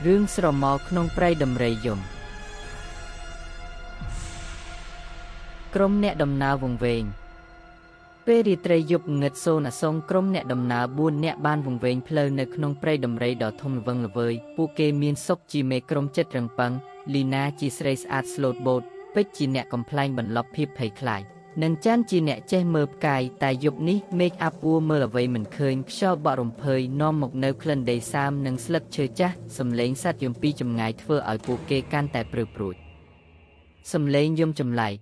រឿងស្រមោលក្នុងព្រៃដំរីយំក្រុមអ្នកដំណើរវង្វេងពេលរាត្រីយប់ងឹតសូនអសងក្រុមអ្នកដំណើរ4នាក់បានវង្វេងផ្លូវនៅក្នុងព្រៃដំរីដ៏ធំល្វឹងល្វើយពួកគេមានសុខជាមេក្រុមចិត្តរឹងប៉ឹងលីណាជាស្រីស្អាតស្លូតបូតពេជ្រជាអ្នកកំប្លែងបន្លប់ភាពភ័យខ្លាចនិងច័ន្ទជាអ្នកចេះមើលផ្កាយតែយប់នេះមេឃអាប់អួរមើលអ្វីមិនឃើញខ្យល់បក់រំភើយនាំមកនៅក្លិនដីសើមនិងស្លឹកឈើចាស់សំឡេងសត្វយំពីចម្ងាយធ្វើឲ្យពួកគេកាន់តែព្រឺព្រួចសំឡេងយំចម្លែក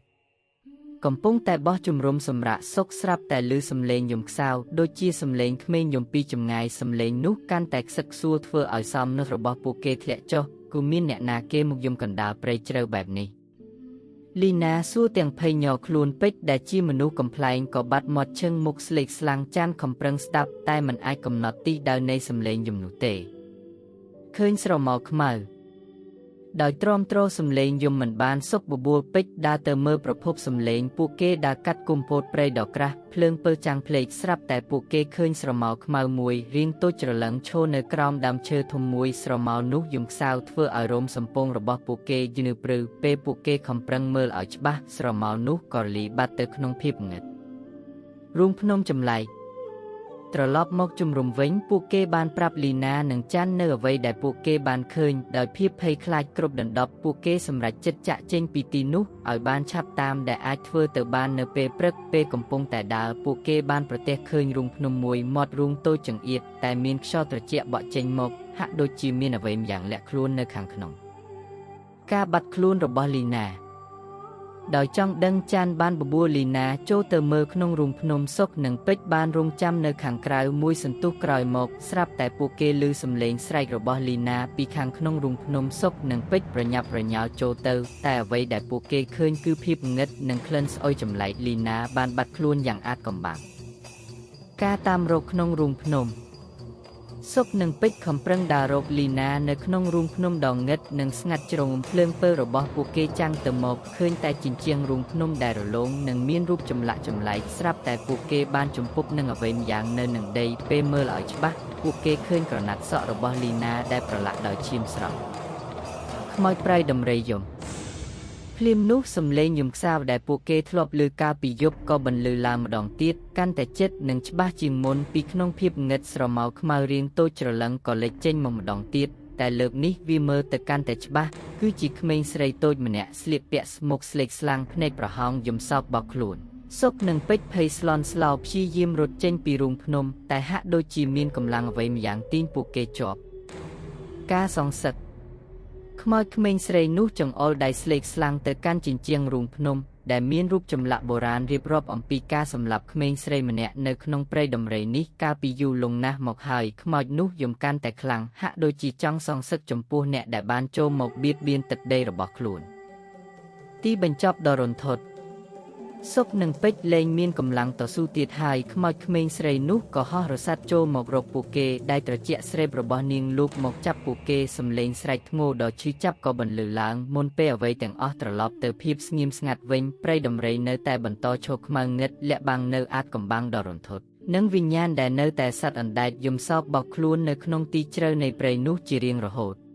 កំពុងតែបោះជំរំសម្រាកសុកស្រាប់តែឮសំឡេងយំខ្សៅដូចជាសំឡេងក្មេងយំពីចម្ងាយសំឡេងនោះកាន់តែខ្សឹកខ្សួលធ្វើឲ្យសមនឹករបស់ពួកគេធ្លាក់ចុះគូមានអ្នកណាគេមកយំកណ្ដាលព្រៃជ្រៅបែបនេះលីណាសួរទាំងភ័យញ័រខ្លួនពេជ្រដែលជាមនុស្សកំប្លែងក៏បាត់មាត់ឈឹងមុខស្លេកស្លាំងចានខំប្រឹងស្ដាប់តែមិនអាចកំណត់ទិសដៅនៃសំឡេងយំនោះទេឃើញស្រមោលខ្មៅដោយទ្រាំទ្រសំឡេងយំមិនបានសុកបបួលពេជ្រដើរទៅមើលប្រភពសំឡេងពួកគេដើរកាត់គុំពោធព្រៃដ៏ក្រាស់ភ្លើងពិលចាំងភ្លេចស្រាប់តែពួកគេឃើញស្រមោលខ្មៅមួយរាងតូចច្រឡឹងឈរនៅក្រោមដើមឈើធំមួយស្រមោលនោះយំខ្សៅធ្វើឲ្យរោមសំពងរបស់ពួកគេយឺព្រឺពេលពួកគេខំប្រឹងមើលឲ្យច្បាស់ស្រមោលនោះក៏រលីបាត់ទៅក្នុងភាពងឹតរូងភ្នំចម្លែកត្រឡប់មកជំរំវិញពួកគេបានប្រាប់លីណានិងច័ន្ទនៅអ្វីដែលពួកគេបានឃើញដោយភាពភ័យខ្លាចគ្រប់ដណ្ដប់ពួកគេសម្រេចចិត្តចាក់ចេញពីទីនោះឲ្យបានឆាប់តាមដែលអាចធ្វើទៅបាននៅពេលព្រឹកពេលកំពុងតែដើរពួកគេបានប្រទះឃើញរូងភ្នំមួយមាត់រូងតូចចង្អៀតតែមានខ្យល់ត្រជាក់បក់ចេញមកហាក់ដូចជាមានអ្វីម្យ៉ាងលាក់ខ្លួននៅខាងក្នុងការបាត់ខ្លួនរបស់លីណាដោយចង់ដឹងច័ន្ទបានបបួលលីណាចូលទៅមើលក្នុងរូងភ្នំសុកនិងពេជ្របានរងចាំនៅខាងក្រៅមួយសន្ទុះក្រោយមកស្រាប់តែពួកគេឮសំឡេងស្រែករបស់លីណាពីខាងក្នុងរូងភ្នំសុកនិងពេជ្រប្រញាប់ប្រញាល់ចូលទៅតែអ្វីដែលពួកគេឃើញគឺភាពងឹតនិងក្លិនស្អុយចម្លែកលីណាបានបាត់ខ្លួនយ៉ាងអាថ៌កំបាំងការតាមរកក្នុងរូងភ្នំសុកនិងពេជ្រខំប្រឹងដើររកលីណានៅក្នុងរូងភ្នំដ៏ងឹតនិងស្ងាត់ជ្រងភ្លើងពិលរបស់ពួកគេចាំងទៅមកឃើញតែជញ្ជាំងរូងភ្នំដែលរលោងនិងមានរូបចម្លាក់ចម្លែកស្រាប់តែពួកគេបានជំពប់នឹងអ្វីម្យ៉ាងនៅនឹងដីពេលមើលឲ្យច្បាស់ពួកគេឃើញក្រណាត់សក់របស់លីណាដែលប្រឡាក់ដោយឈាមស្រស់ខ្មោចព្រៃដំរីយំភ្លាមនោះសំឡេងយំខ្សៅដែលពួកគេធ្លាប់ឮកាលពីយប់ក៏បន្លឺឡើងម្ដងទៀតកាន់តែជិតនិងច្បាស់ជាងមុនពីក្នុងភាពងឹតស្រមោលខ្មៅរាងតូចច្រឡឹងក៏លេចចេញមកម្ដងទៀតតែលើកនេះវាមើលទៅកាន់តែច្បាស់គឺជាក្មេងស្រីតូចម្នាក់ស្លៀកពាក់ស្មុកស្លេកស្លាំងភ្នែកប្រហោងយំសោកបោកខ្លួនសុកនិងពេជ្រភ័យស្លន់ស្លោព្យាយាមរត់ចេញពីរូងភ្នំតែហាក់ដូចជាមានកម្លាំងអ្វីម្យ៉ាងទាញពួកគេជាប់ការសងសឹកខ្មោចក្មេងស្រីនោះចង្អុលដៃស្លេកស្លាំងទៅកាន់ជញ្ជាំងរូងភ្នំដែលមានរូបចម្លាក់បុរាណរៀបរាប់អំពីការសម្លាប់ក្មេងស្រីម្នាក់នៅក្នុងព្រៃដំរីនេះកាលពីយូរលង់ណាស់មកហើយខ្មោចនោះយំកាន់តែខ្លាំងហាក់ដូចជាចង់សងសឹកចំពោះអ្នកដែលបានចូលមកបៀតបៀនទឹកដីរបស់ខ្លួនទីបញ្ចប់ដ៏រន្ធត់សុកនិងពេជ្រលែងមានកម្លាំងតស៊ូទៀតហើយខ្មោចក្មេងស្រីនោះក៏ហោះរសាត់ចូលមករកពួកគេដែលត្រជាក់ស្រេបរបស់នាងលូកមកចាប់ពួកគេសំឡេងស្រែកធ្ងោដ៏ឈឺចាប់ក៏បន្លឺឡើងមុនពេលអ្វីទាំងអស់ត្រឡប់ទៅភាពស្ងៀមស្ងាត់វិញព្រៃដំរីនៅតែបន្តឈរខ្មៅងឹតលាក់បាំងនៅអាថ៌កំបាំងដ៏រន្ធត់និងវិញ្ញាណដែលនៅតែសត្វអណ្ដែតយំសោកបោកខ្លួននៅក្នុងទីជ្រៅនៃព្រៃនោះជារៀងរហូត។